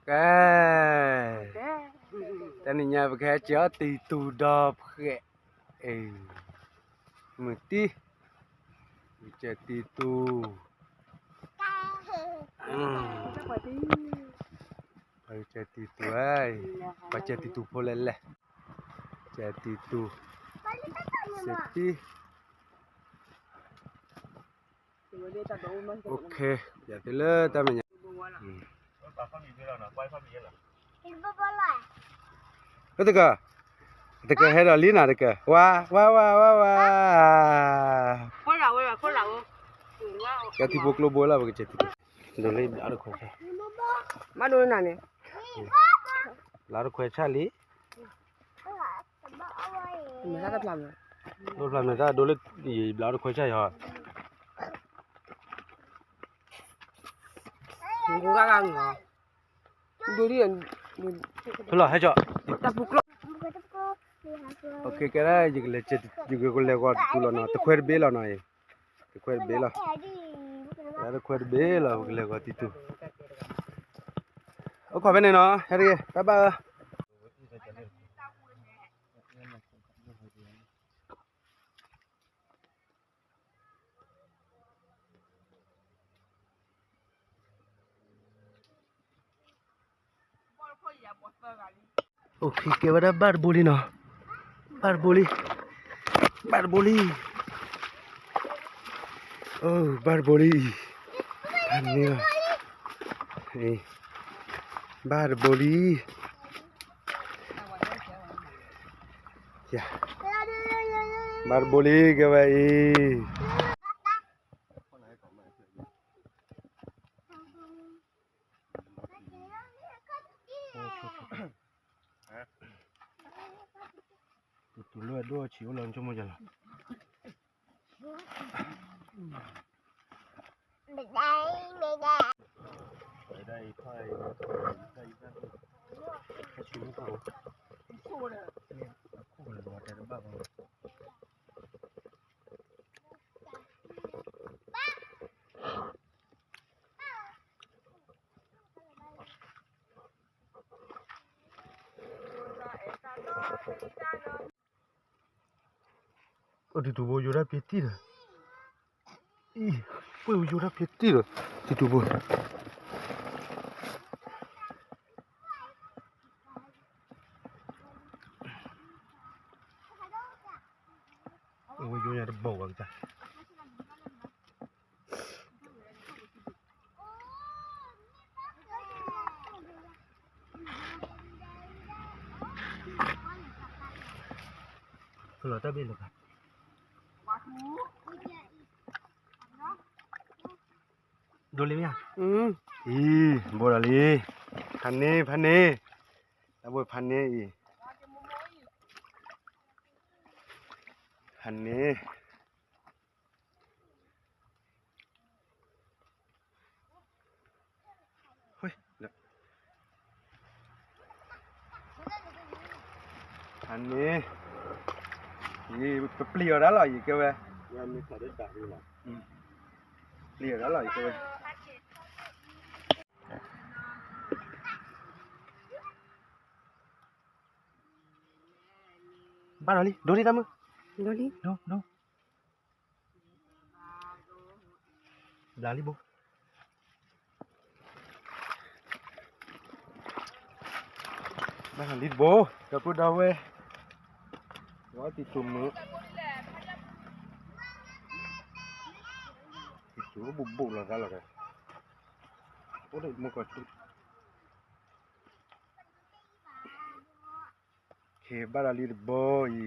ကဲ, တနံၤညါပကဟဲကဲၤအီၣ်တံၤတူၢ်ဒီးဖှဲး, အ့, မုၢ်တံၢ်, ပကဲၤတံၤတူၢ်, ပကဲၤတံၤတူၢ်, ပကဲၤတံၤတူၢ်ဖိလဲၣ်လဲၣ်, ကဲၤတံၤတူၢ်, စတံၢ် OK, ယၤသ့လၢတၢ်မဲာ်ညါ, တက, တကဟဲဒီးလံနၤတက, ဝါ, ဝါ, ဝါ, ဝါ, ဝါ, ကဲၤတံၤဖိကျိဘိလီၤ ပကကဲၤတံၤ, ဒိးလၢဘျးတခွဲးဆၣ်, ဘၣ်ဒိနၤန့ၣ်, ဘျးတခွဲးဆၣ်လံ ဒိၣ်ဖျါမဲာ်တၢ်ဒိလၢ ယဘျးတခွဲးဆၣ်ယီၤ, ဒိလံ, ဖဲလီၤဟဲကၠီ, တၢ်ပူၤကျိ, OK ကဲဒၣ် ယကလဲၤကလဲၤဂီၤတံၤတူၢ်လီၤနီၤ တခွဲးတဘ့ၣ်လီၤနီၤ, တခွဲးတဘ့ၣ်လီၤ, တခွဲးတဘ့ၣ်လီၤ ပကလဲၤဂီၤတံၤတူၢ်, အိၣ်ခိးဖဲန့ၣ်နီၤ ဟဲတဂ့ၤ တၢ်ဘၣ်ဧၢ OK ကဲဝဲဒၣ်ဘၣ်တဘိလံနီၤ, ဘၣ်တဘိလံ, ဘၣ်တဘိလံ, အိ ဘၣ်တဘိလံ, ဖးန့ၢ်လီၤ, ဘၣ်တဘိလံ, ဘၣ်တဘိလံ ကဲဝဲအံၤ တတူၢ်လိာ်ဝဲဒိၣ်ဆံးအိၣ်လီၤ နဆိကမိၣ်ယၤလီၤ, အိၣ်တံၤတူၢ်ဘိယိၤဒၣ်ဖျ့တံၢ်ဒီး, အံၤ, ပှ့ၢ်ဝဲယိၤဒၣ်ဖျ့တံၢ်ဒီး, တံၤတူၢ်ဘိ, အဝဲယိၤညါတဘီဘၣ်ကတၢၢ် ဖဲလီၤတၢ်ဘ့ၣ်လၢၤဘၣ်, ဒိလံမ့ၢ်ဧါ, အံၤ, ဘိဒီးလံ, ဖးန့ၢ် ဖးန့ၢ်, တၢ်ဘိဖးန့ၢ်အံၤ, ဖးန့ၢ် ဖးန့ၢ်, ယပျံၤအီၤဒၣ်လီၤ ယကဲဝဲ, ပျံၤအီၤဒၣ်လီၤ ယကဲဝဲ, ဘၣ်ဒီးလံ ဒိလံတၢ်မုၣ်, ဒိလံ ဒိ ဒိ ဘျးလံဘိ, ဘၣ်လံတဘိ, ဒီပုၢ်ဒီဝဲၢ်, ဝဲတံၤတူၢ်မုၣ်, တံၤတူၢ်ဘူးဘူးလီၤသးလီၤ, အိၣ်ဒီးမုၢ်ကီၢ်ဆူၣ် ကဲ ဘၣ်ဒီးလံတဘိအံၤ,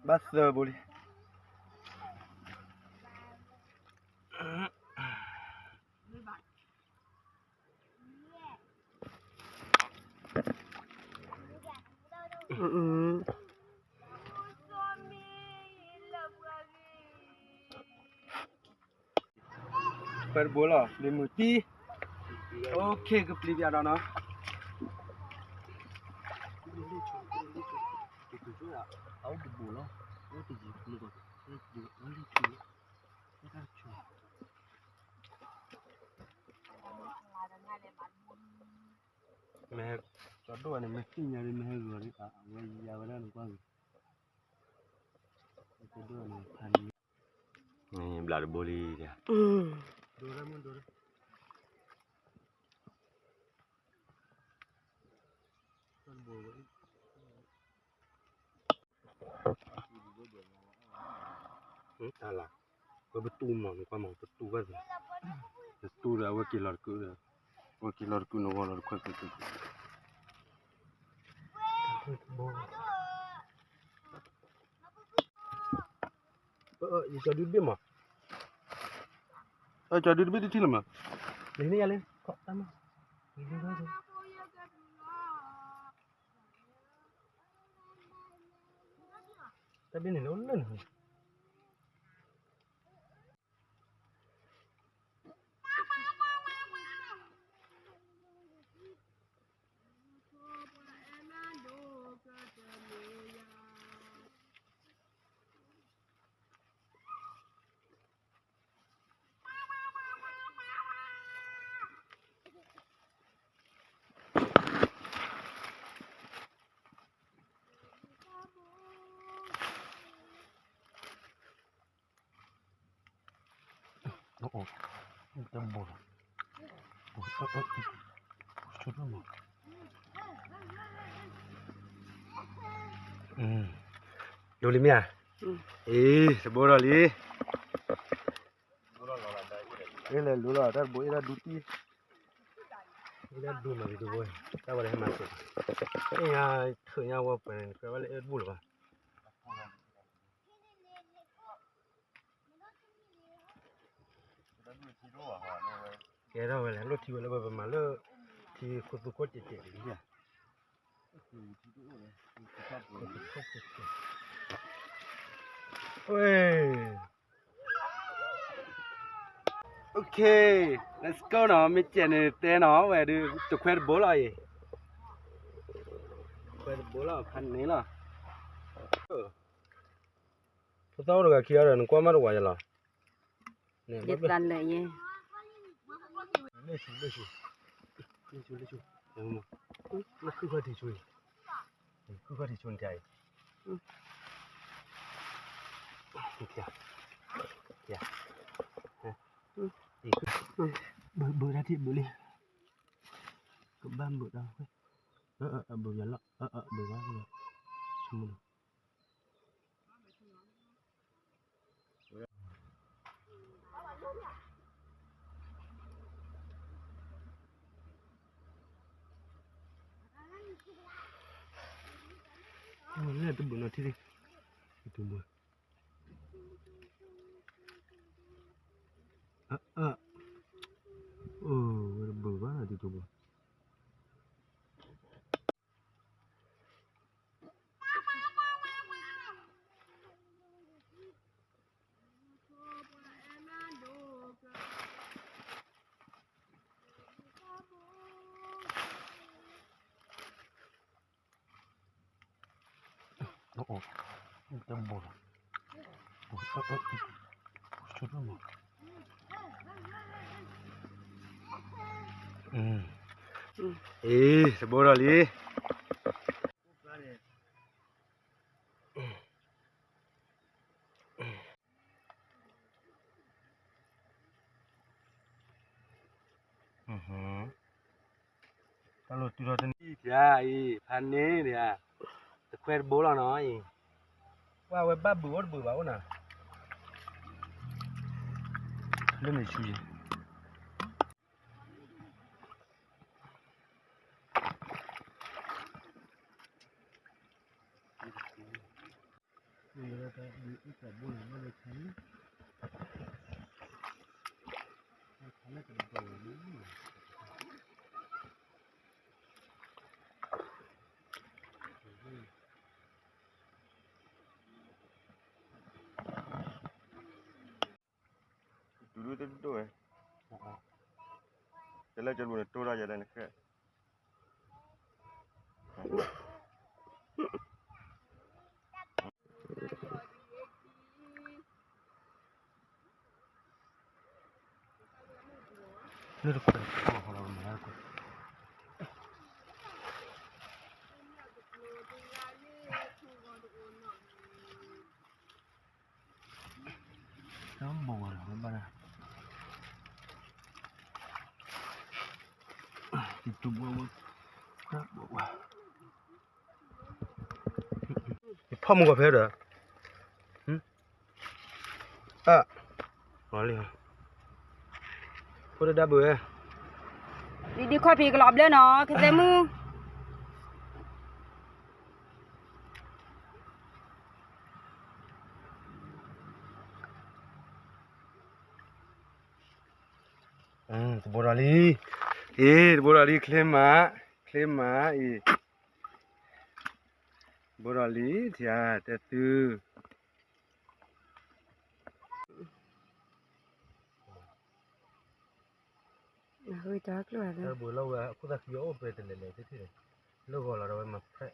ဘၣ်သၢဘိလံ. ပှဲၤတဘိလီၤ လံမုၢ်တံၢ်, အိၣ်ခ့ ကပျံၤပၠးဒီးနီၤ, အအိၣ်တဘိလီၤ, အိၣ်တယံၤ, အိၣ်တယံၤ, အိၣ်တယံၤ. အဝဲဒၣ်ဆိ, အဝဲဒၣ်ဆိ, မ့ၢ်ဟဲကၠီဒိၣ်န့ၣ် မ့ၢ်သ့ၣ်ညါဒီး မ့ၢ်ဟဲဂီၤဒီး အဝဲယၤဝဲဒၣ်န့ၣ်ကွၢ်ဂ့ၤ, ကၠီဒိၣ်န့ၣ်ဖးန့ၣ်, ဘျးတဘိလံ, ဒိၣ်ဒၣ်မ့ၢ်ဒိၣ်ဒၣ် တၢ်လၢ, ဝဲပတူၢ်မး နကွၢ်မး ပတူၢ်ဘၣ်သ့, ပတူၢ်ဒီး အဝဲက့ၤလီၤတကုာ်ဒီး, အဝဲက့ၤလီၤတကုာ်နဂီၢ်လီၤတခွဲးကုာ်ကုာ်ကုာ်, ယကၠီဒုတဘ့ၣ်မး, ကၠီဒုတဘ့ၣ်တထံၣ်လၢၤမး, လၢန့ၣ်ယၤလၢ, တၢ်ဘ့ၣ်န့ၣ်လၢလၢန့ၣ် ဒိၣ်လံမ့ၢ်ဧါ, အ့ တဘိထီၣ်လံ, အ့လဲၤလူၤလီၤ တၢ်တဘိအ့ၣ်ဒၣ်ဒူတံၢ်, အ့ၣ်ဒၣ်ဒူမးလံတဘိ, တၢ်ဝဲလၢဟဲမၤစၢၤ, အ့ၣ်ညါထုးညါဝဲပှဲၤန့ၣ် ကြၢးဝဲလၢအ့ၣ်တဘူၣ်လၢၤဘၣ် ကဲထီၣ်ဝဲလဲၣ် လိၣ်ထံဝဲလၢပမၤလၢ ထံခိၣ်သူခိၣ်ကဲးကဲးလံ, ဝဲ Okay, let's go နီၤ, မ့ၢ်ကဲးန့ၣ်တဲနီၤ, ဝဲဒုး တခွဲတဘိလီၤအံၤ, တခွဲတဘိလီၤ ဖးန့ၣ်လီၤ, ဖိသၣ်အိၣ်တဂၤခံဂၤဒီး နကွၢ်မးတဝၤယလီၤ, ယသးလၢာ်ယဲ, လၢဆူ လၢဆူ, လၢဆူ လၢဆူ, လၢခုၣ်ခီၣ်ထံးဆူအံၤ, ခုၣ်ခီၣ်ထံးဆူန့ၣ်တၢ်အံၤ, ဘုးဘုးတၢ်ထံၣ်ဘုးလံ, ကဘၣ်ဘုးတၢ်, အဘုးယလီၤ, အဘုးဘၣ်လီၤ, ဆူမုၢ်လီၤ တဘုးနီၤထံၣ်, တဘုး, အ, အ, အိၣ်ဝဲတဘုးဘၣ်တဘုး တဘိလီၤ, ဆူၣ်ထီၣ်မး, အ့ တဘိထီၣ်လံ. တၢ်လိၣ်တုၤထီၣ်တနံၣ်ဖျါအံၤ ဖးန့ၣ်ဒၣ်, တခွဲတဘိလီၤနီၤအံၤ, ကွၢ်ဝဲဘၣ်ဘုးအိၣ်တဘုးဘၣ်အိၣ်နၤ, လၢန့ၣ်ဆူယံၤ တူၢ်တူၢ်ဝဲ, တလဲကၠိတဘိန့ၣ် တိၢ်တၢ်ယဲဒၣ်န့ၣ်ဃဲ, လၢတခွဲးတခွဲးလီၤမး, တခွဲး ယဖီၣ်မူဂီၤဖဲဒီး, အ, ဖိတဒါဘုးဝဲ, ဒ်ဒ်ခီၣ်ဖံးကလီၤဘျၢနီၤ ကသဲမုၣ် တဘိဒီးလံ, အ့ တဘိဒီးလံ ချ့မး, ချ့မးအံၤ, တဘိဒီးလံ ထံၣ်ဧါ တဲသု, တၢ်ဘိလီၤဝဲ အခိၣ်သးဃံအအိၣ်ပှဲၤတလဲၤလဲၤသ့ၣ်သ့ၣ်, လၢဂီၤလီၤဒီးဝဲမၤဖျဲး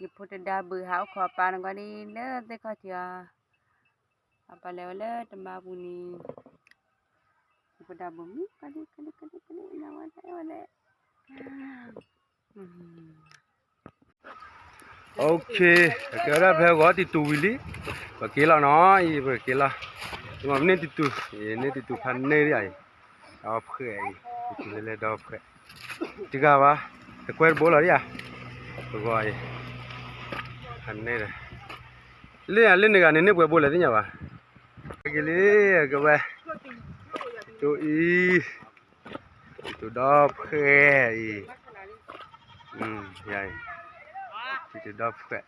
ယဖိတဒါဘုးဟးအိၣ်ခိးပၢ်နဂီၢ်ဒ်လၢသ့ၣ်ခီၣ်ထံးအီၤ, အပၢ်လဲၤဝဲလၢတမါပူၤန့ၣ်, ယဖိတဒါဘုးမံ ကဒံကဒံကဒံကဒံ နဝဲလဲၣ်ဝဲလဲၣ် OK, ကဲဝဲဒၣ်ဖဲဂီၤတံၤတူာ်ဝံၤလံ, ပက့ၤလီၤနီၤ, အံၤ ပက့ၤလီၤ, မ့ၢ်န့ၢ်တံၤတူာ်, န့ၢ်တံၤတူာ်ဖးန့ၢ်ဒံးအံၤ, ဒီဖှဲးအံၤ, တံၤတူာ်လဲၤလဲၤဒီဖှဲး, တဂၤဘၣ်, တကွဲတဘိလီၤဒံးဧါ, ပဂီၤအံၤ, ဖးန့ၢ်ဒီး, လၢလၢန့ၣ်ဂၤန့ၣ်န့ၢ်ပှဲၤဘိလဲၣ်သ့ၣ်ညါဘၣ်, က့ၤလံ, ကဝဲ, တံၤတူာ်အံၤ, တံၤတူာ်ဒီဖှဲးအံၤ, ယၤအံၤ, တံၤတူာ်ဒီဖှဲး,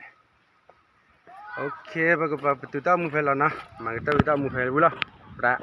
OK, ပကပာ်ပတုာ်တၢ်မူဖဲလီၤနီၤ, မၤကတၢၢ်ဝံၤတၢ်မူဖဲဝံၤလီၤ, ပြး